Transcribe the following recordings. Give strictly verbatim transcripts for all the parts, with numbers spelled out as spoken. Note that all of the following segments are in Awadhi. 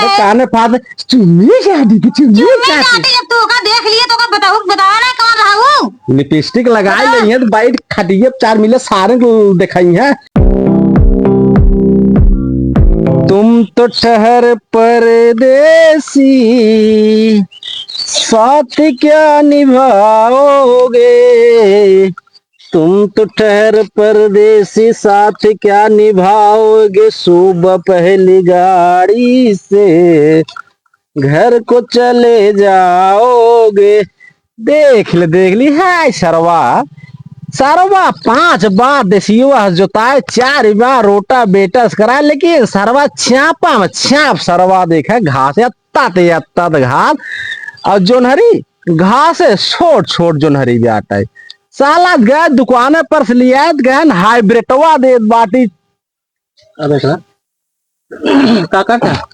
काने फाद चुन्नी चाटी के चुन्नी चुन्नी चाटी। चाटी, जब तू ओका देख लिए तो ओका बताऊ, बतावा ना कौन रहा ऊ? लिपस्टिक लगाई बतावा। नहीं है तो बैठ खटिए पे चार मिले सारे को दिखाई है। तुम तो ठहर परदेसी, साथ क्या निभाओगे? तुम तो ठहर परदेसी, साथ क्या निभाओगे? सुबह पहली गाड़ी से घर को चले जाओगे। देख ले, देख ली, है सरवा। सरवा पाँच बार देसियो जोताए, चार बार रोटावेटर से कराए, लेकिन सरवा छापा में छाप सरवा देखे, घास या तात या तात घास। और जोनहरी घास है, छोट छोट जोनहरी बाटे। साला गए दुकाने पर से लियात गए न हाइब्रिडवा देत बाटी। अबे सर, का करता?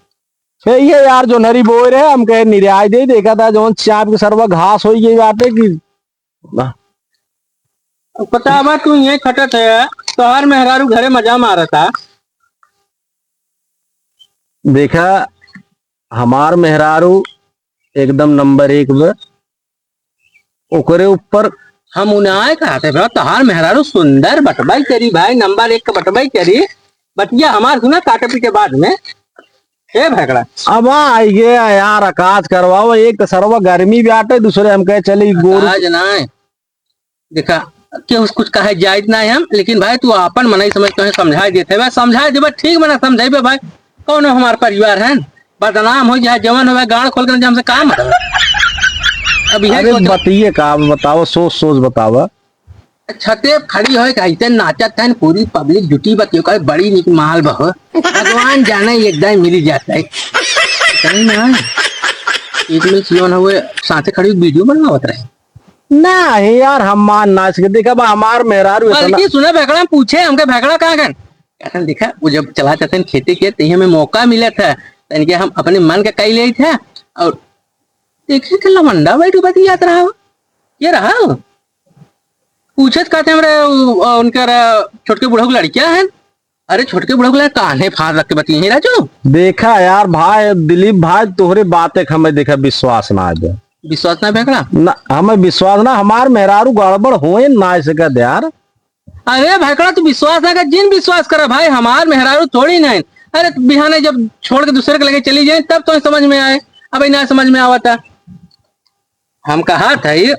ए, ये यार जोनहरी बोए रहे, हम कहे निराय दे, देखा था जौन चाप के सरवा घास होई गई बाटे कि अब पता बा तू ये खटत है, तोहार मेहरारू घरे मजा मारता। देखा, हमार मेहरारू एकदम नंबर एक बा। ओकरे ऊपर हम उनाए कहते बा, तोहार मेहरारू सुंदर बटबाई करी भाई, नंबर एक का बटबाई करी। बतिया हमार सुना, काटे पीटे बाद में। ए भैकड़ा। अब आई गे यार, अकाज करवाओ, एक तो सरवा गर्मी बाटे, दूसरे हम कहे चली गोरू। आज ना देखा, केहू से कुछ कहे जाइत ना हम, लेकिन भाई तू आपन मनई समझ के समझाई देते बा, समझाई देबा ठीक बना, समझाई बा भाई, कौन हमार परिवार है, बदनाम हो जाए, जवन हो गाड़ खोल के हमसे काम है। अब यही अरे सोच बतिए का, अब बताओ, सोच सोच बतावा। छते पे खड़ी होए के ऐसे नाचत है, पूरी पब्लिक जुटी बतियो का बड़ी निक माल बहो, भगवान जाने एक दाई मिली जाता है। कहीं ना, एक मिनट, सियोन हुए साथे खड़ी वीडियो बनावत रहे। नाही यार, हम मान नाच के देखा बा, हमार मेहरारू इतना बल्कि सुने भैकड़ा पूछे, हमके भैकड़ा कहाँ गन? कहतन देखा, वो जब चला जाते हैं खेती के, तही हमें मौका मिला था, तो इनके हम अपने मन का कई ले थे, और देखे के लमंडा बैठ बतियात रहा हो। ये रहा हो। पूछत कहते हमरे, उ, अ, उनकर, अ, छोटके बुढ़ऊ के लड़किया है। अरे छोटके बुढ़ऊ के लड़का कान्हे फाड़ रख के बतिये हैं राजू। देखा यार भाई, दिलीप भाई, तोहरे बातें के हमें देखा विश्वास ना आवे। विश्वास ना भैकड़ा? ना, हमें विश्वास ना, हमार मेहरारू गड़बड़ होए ना सके यार। अरे भैकड़ा, तू विश्वास ना कर, जिन विश्वास करा भाई, हमार मेहरारू थोड़ी नहीं। अरे बिहाने जब छोड़ के दूसरे के लगे चली जाए तब तो समझ में आए, अब ना समझ में आवता। हम कहा था ये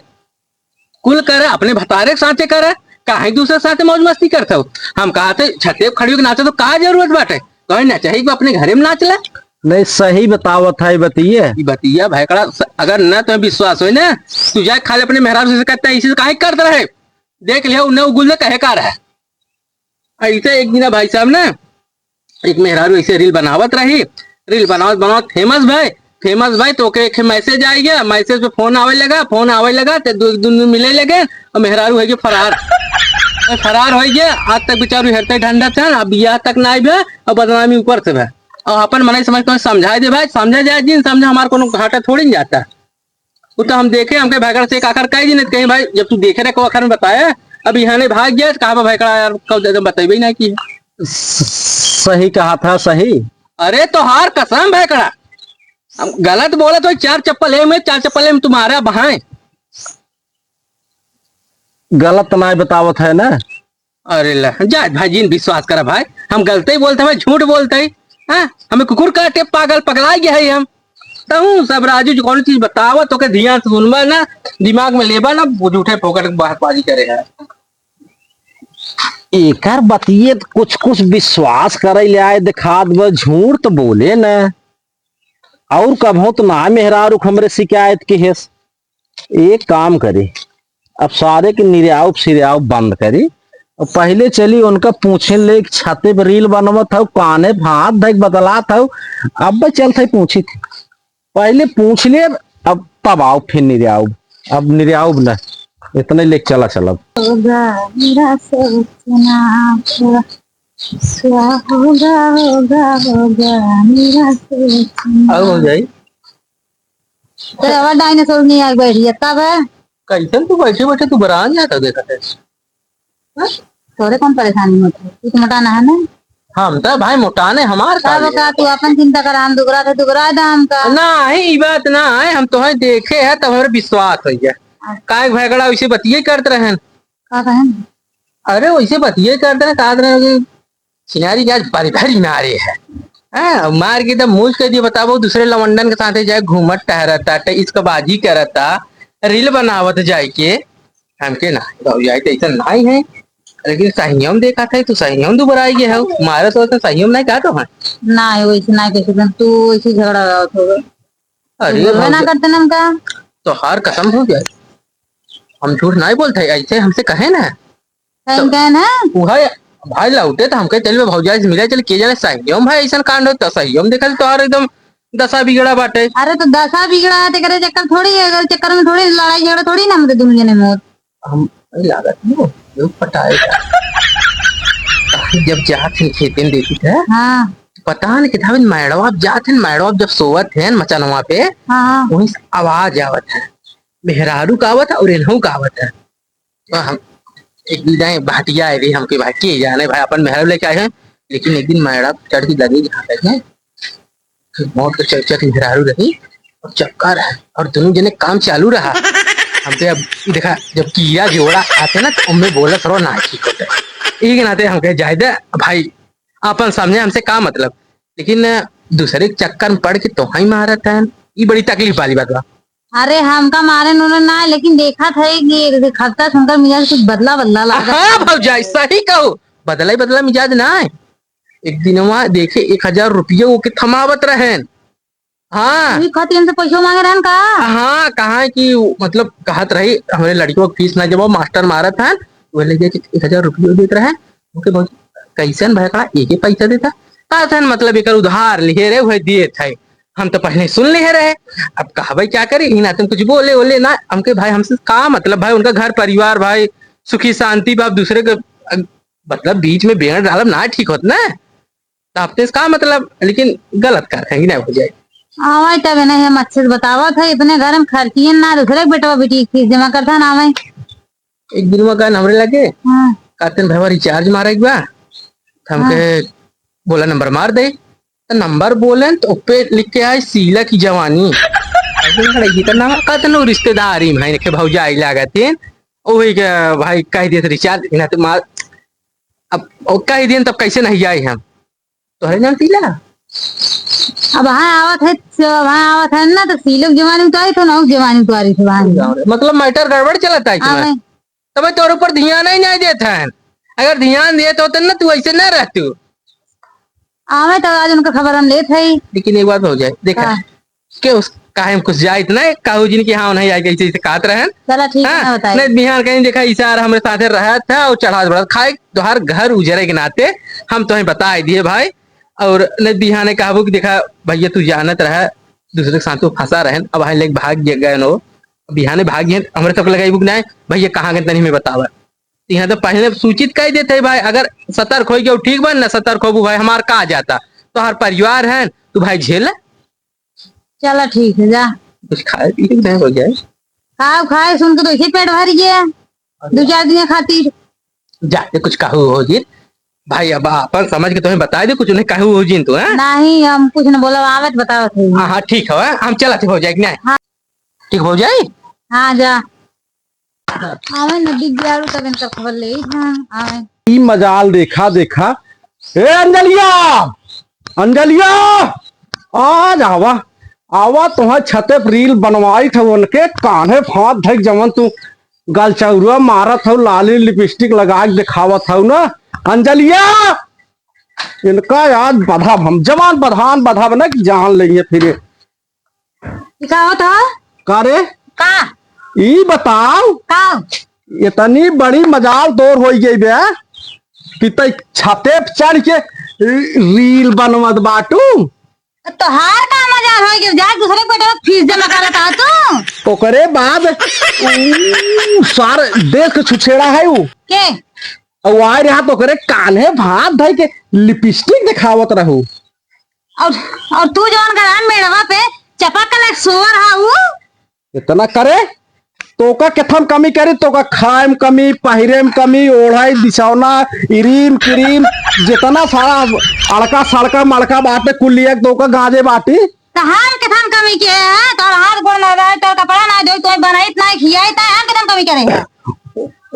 कुल करे, अपने भतारे के साथे करे, काहे दूसरे के साथे मौज मस्ती करत हो? हम कहा थे छते पे खड़ी होके नाचे तो का जरूरत बाटे? कहे ना चाहिए कि अपने घरे में नाच ले। नहीं, सही बतावत है बतिये। ई बतिया भैकड़ा, अगर ना तुम्हें विश्वास होई ना, तू जाए खाली अपने मेहरारू से कहता है, इसी से काहे करत रहे? देख लिया, उन्हें उगुल ने कहे का रहे। ऐसे एक दिन भाई साहब ना, एक मेहरारू ऐसे रील बनावत रही, रील बनावत बनावत फेमस भय, फेमस भय तो ओके एक मैसेज आइ गया, मैसेज पे फोन आवे लगा, फोन आवे लगा तो दो, दोनों मिले लगे और मेहरारू होइ गया फरार। और फरार होइ गया, आज तक बेचारू हेरते ढंडा था, अब बियाह तक ना आइबे और बदनामी ऊपर से भय। और अपन मनई समझ के समझाए दे भाई, समझा जाए जिन समझा, हमार कोनो घाटा थोड़ी न जाता। वो तो हम देखे, हमके भैकड़ा से एक आखर कह दिन कहीं भाई, जब तू देखे रहे को आखर में बताया, अब यहाँ नहीं भाग गया, कहाँ पर भैकड़ा यार, कब दे बतेबे ही नहीं की। सही कहा था, सही। अरे तोहार कसम भैकड़ा, हम गलत बोले तो चार चप्पल है में, चार चप्पल है में तुम्हारा बहाए। गलत ना बतावत है ना। अरे ला, जा भाई, जिन विश्वास करा भाई, हम गलते ही बोलते हैं भाई, झूठ बोलते हैं, हाँ? हमें कुकुर काटे पागल पगला गया है हम। तहूँ सब राजू जो कौन चीज बतावा तो के ध्यान से सुनबा ना, दिमाग में लेबा ना, वो झूठे फोकट के बहसबाजी करे है। एकर बतिये त कुछ कुछ विश्वास करे ले आए, दिखात बा झूठ तो बोले ना। और कभो तो ना मेहरारू हमरे शिकायत के हेस। एक काम करी, अब सारे के निराउप सिराउप बंद करी। अब पहिले चली उनका पूछे ले, छते पर रील बनवत हऊ, काने पे हाथ धइके बतलात हऊ, अब चलत हई पूछी थी। पहिले पूछ ले, अब तब आओ फिर निराउप। अब निराउप न, इतने लेके चला चलब। होगा मेरा सोचना पूरा, क्या होगा, होगा, होगा मेरा सोचना। आओ हो जाई। तो अब डायनासोर नहीं आए बैठ गया, तब है? कैसन तू बैठे बैठे तू बरान जाता देखत है। हाँ? तोरे कौन परेशानी होती है? तू तो मोटा ना है ना? हम तो भाई मोटाने हमार का तब लिया। का तू अपन चिंता करा, हम दुगरा थे, दुगरा दा हमका। ना, ई बात ना है, हम तोहे देखे है तब हमरे विश्वास होइ गया। अच्छा। काहे भैगड़ा वैसे बतिये करत रहन। का कहन? अरे वैसे बतिये करत रहन, कहत रहन कि छिनारी के आज बड़ी भारी मारे है। हाँ, मार के एकदम मूस कर दिए। बताबो, दूसरे लवंडन के साथे जाए घूमत टहरत, टा-, इश्कबाजी करत, रील बनावत जाए के। हमके ना, भौजाई तो ऐसा नाहीं है, लेकिन सहियम देखा था, तू सहियम दुबराई गए हो, मारे तो ऐसा सहियम नहीं कहा तो है। ना, वैसे ना कैसे दिन तू वैसे झगड़ा रहा हो। अरे बोलबे ना भौजा-, करते ना हमका। तो हार कसम हो गया, हम झूठ नहीं बोलते, ऐसे हमसे कहे ना। सही तो कहे ना? वो है, भाई लौटे तो हमके चल भौजाई से मिले चल, के जाने सहियम भाई ऐसा कांड हो, तो सहियम देखा तो और एकदम दशा बिगड़ा बाटे। अरे तो दशा बिगड़ा है, तेकरे चक्कर थोड़ी है, अगर चक्कर में थोड़ी लड़ाई झगड़ा थोड़ी ना हमरे दोनों जने में होत। हम नहीं लागत नो, लोग पटाएगा। काहे जब जात हैं खेते में देखी थे, हाँ। पता नहीं कितना मैडवा अब जात हैं, मैडवा अब जब सोवत हैं मचानवा पे, हाँ, हाँ। वहीं से आवाज आवत है, मेहरारू का आवत है और इन्हों का आवत है। तो हम एक दिन जाए भाटिया आए रही, हमके भाई के जाने भाई अपन मेहरारू लेके आए हैं, लेकिन एक दिन मैडम चढ़ के लगे जहाँ तक है, फिर मौत के चर्चा की मेहरारू रही और चक्कर है और दोनों जने काम चालू रहा। हमके अब देखा, जब किया जोड़ा आते ना तो उनमें बोला थोड़ा ना ठीक होता है। यही के नाते हमके जाए दे भाई, अपन सामने हमसे का मतलब, लेकिन दूसरे के चक्कर में पड़ के तोहाई मारत है, ये बड़ी तकलीफ वाली बात बा। अरे हमका मारे उन्होंने ना, लेकिन देखा था कि एक खत्ता सुनकर मिजाज कुछ बदला बदला लगा। हाँ भौजाई, सही कहू, बदला ही बदला मिजाज ना है। एक दिनवा देखे एक हजार रुपये वो के थमावत रहन। हाँ। वही खातिर हमसे पैसो मांगे रहन का? हाँ, कहा कि वो, मतलब, कहत रही, हमरे लड़कियों की फीस ना जब मास्टर मारत हन, वो ले गए कि एक हजार रुपये देत रहे। ओके भौजी, कैसन भैकड़ा एक ही पैसा देता? कहत हन, मतलब, एकर उधार लिहे रहे, वही दिए थे। हम तो पहले सुन लिहे रहे, अब कहबे क्या करे, इन नाते कुछ बोले, बोले ना। हमके भाई, हमसे का मतलब भाई, उनका घर परिवार भाई, सुखी शांति बा, अब दूसरे के, अ, मतलब, बीच में बेड़ डालब ना ठीक होत ना। तो आपके इसका मतलब, लेकिन गलत कर रहे हैं कि नहीं हो जाए। आवे तब नहीं, हम अच्छे से बतावत है, इतने घर में खर्चियन ना, दूसरे के बेटवा बेटी की फीस जमा करता ना आवे। एक दिन वो कहन हमरे लगे, हाँ। कहते हैं, "भैया, रिचार्ज मारे एक बार।" तो हमके हाँ। बोला, "नंबर मार दे।" तो नंबर बोले तो ऊपर लिख के आए, "शीला की जवानी।" तो नाम कहते हैं, "रिश्तेदारी में है, इनके भौजाई लागत है।" वही के भाई कह दिए थे, "रिचार्ज इन्हें तो मार।" अब वो कह दिए, तब कैसे नहीं जाए हम? तोहरे नाम शीला? अब हाँ आवत है, अब हाँ आवत है ना, तो शीला के जवानी में तो आई, तो ना जवानी में तो आ रही थी वहाँ। मतलब मैटर गड़बड़ चलत है इसमें। हाँ। तबे तोर ऊपर ध्यान ही नहीं देत है। अगर ध्यान देत होते ना, तू ऐसे ना रहतू। आवे तो आज उनका खबर हम लेत है। लेकिन एक बात हो जाए, देखा, हाँ। के उस काहे में कुछ जाइत ना, कहू जिन कि हाँ, नहीं आए, कैसे, ऐसे कहत रहन। चला ठीक है, हाँ, ना बताए। नहीं, बिहान कहीं देखा, इशारा हमरे साथे रहत था और चढ़ात बढ़ात खाए, तोहार घर उजरे के नाते हम तोहें बताए दिए भाई। और नहीं, बिहाने कहबो कि देखा भैया, तू जानत रहा, दूसरे के साथ तू फंसा रहन, अब हाल लेके भाग गए, गए नो, बिहाने भाग गए, हमरे तक लगाई बुक ना, भैया कहाँ गए तनी हमें बतावा। यहाँ तो पहले सूचित कर देते हैं भाई, अगर सतर्क हो गया ठीक बा, ना सतर्क होबू भाई, हमार का जाता, तोहार परिवार है, तू भाई झेल। चला ठीक है, जा। कुछ खाए पी के नहीं हो जाए। खाओ खाए, सुन के तो इसे पेट भर गया। अरे। दो चार दिन खातिर। जा, ये कुछ कहू हो जी। भाई, अब अपन समझ के तुम्हें बता दे, कुछ उन्हें कहू हो जी तू, हैं? नहीं, हम कुछ न बोला, आवत बतावत है। हाँ, हाँ, ठीक है, हम चलत हो जाए कि नहीं? हाँ। ठीक हो जाए? हाँ, जा। आवे न दिख गया तब इनका खबर ले, हाँ, आवे। ई मजाल देखा, देखा। ए अंजलिया, अंजलिया, आज आवा, आवा, तोहे छते पर रील बनवाई थे, उनके कान्हे फाँद धइक जवन तू गलचौरुआ मारत हऊ, लाली लिपस्टिक लगा के देखावत हऊ ना। अंजलिया, इनका आज बधा हम, जवान बधान बधा बना कि जान लेंगे फिर। ई का होत ह? का रे? का? ई बताओ, का? इतनी बड़ी मजाल तोर होई गई बे कि तई छते पे चढ़ के री-, रील बनवत बाटू। तोहार का मजाल होई गई? जा दूसरे के बेटे में फीस जमा करत आ तू। ओकरे बाद ऊ सार देश के छुछेड़ा है ऊ। के? और आए रहा तो ओकरे कान्हे भात धई के लिपस्टिक दिखावत रहू। और, और तू जौन करा मेड़वा पे चपक के सोवर हा ऊ। इतना करे तोका केथन कमी करी, तोका खाए में कमी, पहिरे में कमी, ओढ़ाई, बिछौना, इरीम, किरीम, जितना सारा अड़का, सड़का, मड़का बाटे, कुल लिया के तोका गांजे बाटी। तो हम केथन कमी के हैं? तोर हाथ गोड़ ना रहे, तोर कपड़ा ना धोई, तोर बनाइत ना खियाई, तो हम केथन कमी करे हैं?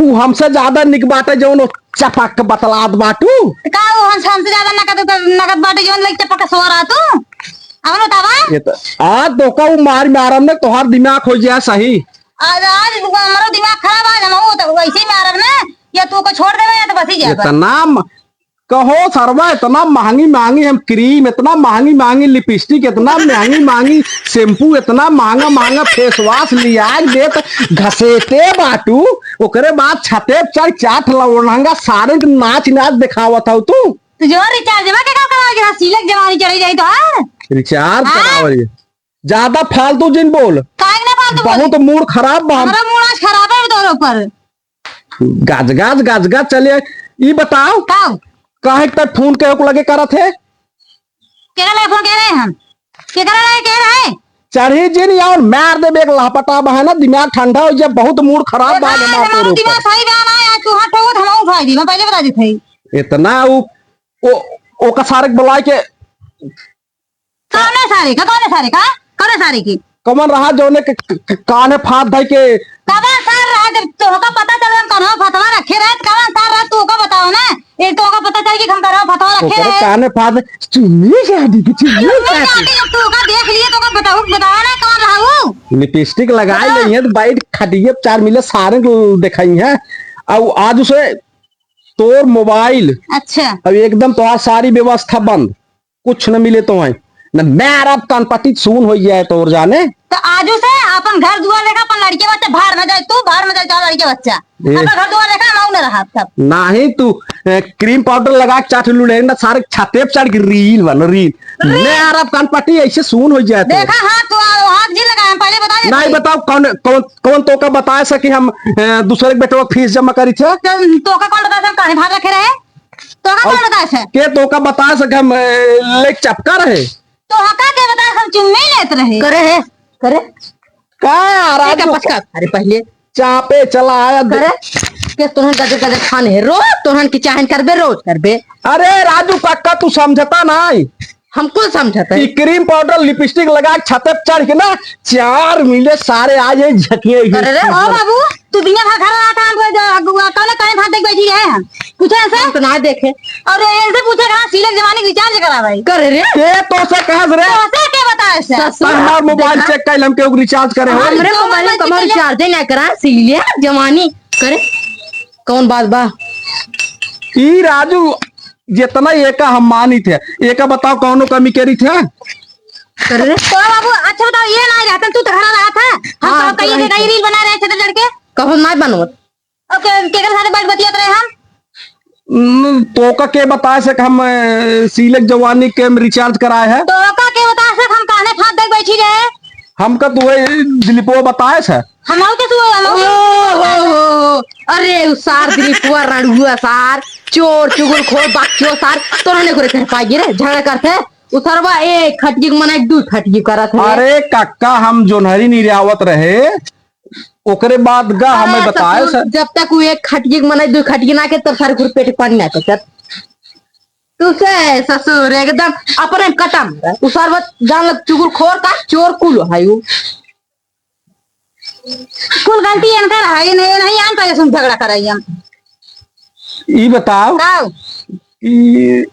उ हमसे ज्यादा निक बाटे, जौन चपक बतलात बाटू। तो का वो हमसे, हमसे ज्यादा नकद, नकद बाटे, जौन लइके चपक के सो रहा तू? अब बतावा। ये तो, आज तोका उ मार मारम ने, तोहार दिमाग हो जाए सही। आज, आज हमारा दिमाग खराब, आज हम वो तो वैसे ही मारब ना, या तू को छोड़ देवे या तो बस ही जाबा। इतना म-, कहो सरवा, इतना महंगी महंगी हम क्रीम, इतना महंगी महंगी लिपस्टिक, इतना महंगी महंगी शैम्पू, इतना महंगा महंगा फेस वॉश लिया के देत घसेटे बाटू, ओकरे बाद छते पे चढ़ चाट लवंगा सारे के नाच नाच देखावत हौ तू। तो जो रिचार्ज बा के का करावे के सिलक जवानी चढ़ी जाई तो, हाँ? रिचार्ज हाँ? करावल। ज्यादा फालतू जिन बोल। काहे के ना फालतू बोली? बहुत मूड खराब बा हम। हमारा मूड आज खराब है तोर ऊपर। गाज गाज गाज गाज चले। ई बताओ, का? काहे के तक फोन के ओक लगे करत है? केकरा लगे फोन के रहे हम? केकरा लगे के रहे? चढ़ी जिन यार, मार देबे एक लहपटा बा है ना, दिमाग ठंडा हो जाए, बहुत मूड खराब बा ना, हमार हमार तोर ऊपर। दिमाग सही बा ना यार, तू हट हो, हम उठाई दी, मैं पहले बता देत हई। इतना उ, ओ, ओका सारे के बुलाए के कौने सारे का? कौने सारे का? कौने सारे की? कमन रहा जौने के क-, क-, कान्हे फाँद धइ के। कमन सार रहा जब तोहका पता चल हम कन्हवा फतवा रखे रहे, त कमन सार रहा तू ओका बताओ ना। एक तो ओका पता चल कि हम कन्हवा फतवा रखे ओकरे रहे। कान्हे फाँद चुन्नी चाटी की, चुन्नी चुन्नी चाटी। चाटी जब तू ओका देख लिए तो ओका बताओ, बताओ ना कौन रहा ऊ? लिपस्टिक लगाए बताओ। नहीं है तो बाइट खटिए चार मिले सारे को दिखाई है। अब आज उसे तोर मोबाइल। अच्छा। अब एकदम तोहार सारी व्यवस्था बंद। कुछ न मिले तो है न, मैं अरब कनपटी सून हो जाए तोर जाने। तो आजू से अपन घर दुआर देखा, अपन लड़के बच्चा भाड़ में जाए, तू भाड़ में जाए, जा लड़के बच्चा। ए। अपन घर दुआर देखा, हम न रहा तब। नाही तू, ए, क्रीम पाउडर लगा के चाट लू लेकिन सारे छाते पे चढ़ के रील बन रील। रील। मैं अरब कनपटी ऐसे सून हो जाए तो। देखा, हाथ तो आ-, हाथ जी लगा, हम पहले बता देते। नहीं बताओ कौन, कौन, कौन तोका बताए से कि हम, ए, दूसरे के बेटवा फीस जमा करी थे? तो तोका कौन बताए से हम काहे भाड़ रखे रहे? तोहका और कौन बताए से? के तोहका बताए से कि हम, ए, लेके चपका रहे? तोहका के बताए से हम चुम्मे लेत रहे? करे है, करे। का यार, एक आज पचका, अरे पहले चापे चला आया दे- करे। के तोहन गजब गजब खाने है, रोज तोहन की चाहन करबे, रोज करबे। अरे राजू कक्का, तू समझता नाई। हम कुल समझत है। ई क्रीम पाउडर लिपस्टिक लगा के छते पे चढ़ के ना चार मिले सारे आ जाए झकिए ही। अरे रे, ओ बाबू, तू दुनिया भर घर रहा था, हम तो अगुआ कौन कहीं भात देख बैठी है हम? पूछे ऐसे? हम तो ना देखे। और इनसे पूछे कहाँ सीले जमाने की रिचार्ज करा भाई? करे रे। के तो से कहा रे? तो से के बताए से? ससुर, हमार मोबाइल देखा? चेक कर हम के रिचार्ज करे हो। हमरे मोबाइल में कमर रिचार्ज नहीं करा, सीले जवानी करे। कौन बात बा? ई राजू, जितना एका हम मानित है, एका बताओ कौनो कमी करी थे? करे रे। तो बाबू, अच्छा बताओ, ये ना रहता, तू तो घर रहा था, हम हाँ, तो कहीं तो के कहीं रील बना रहे थे लड़के। कहो ना बनवत। ओके, केकर साथे बैठ बतियात रहे हम? न, तोका के बताए से कि हम, ए, सीलक जवानी के हम रिचार्ज कराए है? तोका के बताए से हम काने फाँद देख बैठी रहे? हमका तो वही दिलीपवा बताए से। हम और के तू, हम और ओ, हो, हो। अरे, उ सार दिलीपवा, रड़ुआ सार, चोर, चुगलखोर, बकचोद सार, तोरा ने करे कह पाइए रे, झगड़ा करते। उ सरवा एक खटकी के मना एक दू खटकी करत है। अरे कक्का, हम जोन्हरी निरावत रहे, ओकरे बाद गा हमें अरे बताए ससुर, सर। जब तक उ एक खटकी के मना एक दू खटकी ना के, तब सारे कुल पेट पानी ना करत। तू से ससुर एकदम अपने कटम। उ सरवा जान लग चुगलखोर का चोर कुल है उ। कुल गलती इनकर है, नहीं, नहीं आन पहले सुन झगड़ा कराई हम। ई बताओ बताओ। कि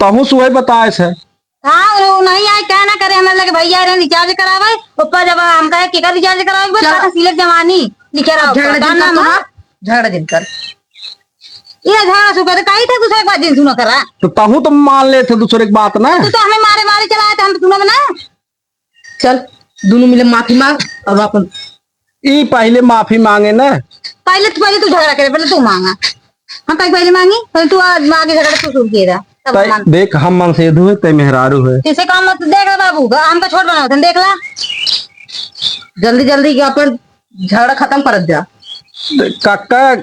तहु सुहे बताए से। हाँ, वो नहीं आए, क्या ना करे, हमारे लगे भैया रे रिचार्ज करावे, ऊपर जब हम कहे केकर रिचार्ज करावे, बस चल। कहता सीलक जवानी लिखे रहो, अब झगड़ा जिन कर, ना, तोहार झगड़ा जिन कर। ये झगड़ा सुखा तो कही था दूसरे एक बात जिन सुनो करा। तो तहु तो मान ले थे दूसरे एक बात ना। तू तो हमें मारे मारे चला आए थे, हम तो सुनो ना। चल, दोनों मिले माफी मांग और अपन ई पहले माफी मांगे ना। पहले तू, पहले तू झगड़ा करे, पहले तू मांगा। हम पहले, पहले मांगी, पहले तू आ-, आगे झगड़ा तू शुरू किए रहा, तब तै हम मांग- देख, हम मनसेधु है, तै मेहरारू है। इसे काम मत देख रहा बाबू, हमका छोट बनावत है, देख ला। जल्दी, जल्दी के अपन झगड़ा खत्म करत जा। काका,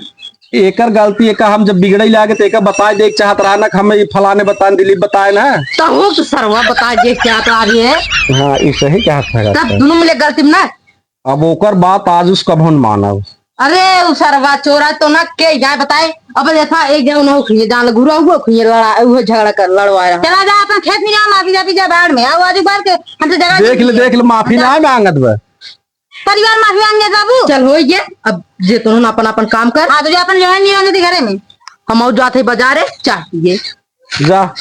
एकर गलती एका हम जब बिगड़े लागे तो एका बताए दे चाहत रहा ना कि हमें ये फलाने बताए, दिलीप बताए ना। तहु तो सरवा बताए दे चाहत रहा भी है। हाँ, ये सही कहा था तब काका। दोनों मिले गलती में ना। अब ओकर बात आज उस कभो न मानब। अरे, उ सरवा चोरा तो ना के जाए बताए। अब देखा, एक जन उन्हों खुइए जान लग, घुरा हुआ खुइए लड़ा, उहे झगड़ा कर, लड़वाए रहा। चला जा अपन खेत में जा, माफी जा, पी जा बाढ़ में। आओ, आज बार के हम तो जगह देख ले, देख ले, माफी ना मांगत बा। परिवार माफी मांगे बाबू। चल, हो गया, अब जे तोहन अपन, अपन काम कर। हाँ, तो जो अपन जो है, नहीं होने दे घरे में। हम और जाते बाजारे, चाह पिए। जा।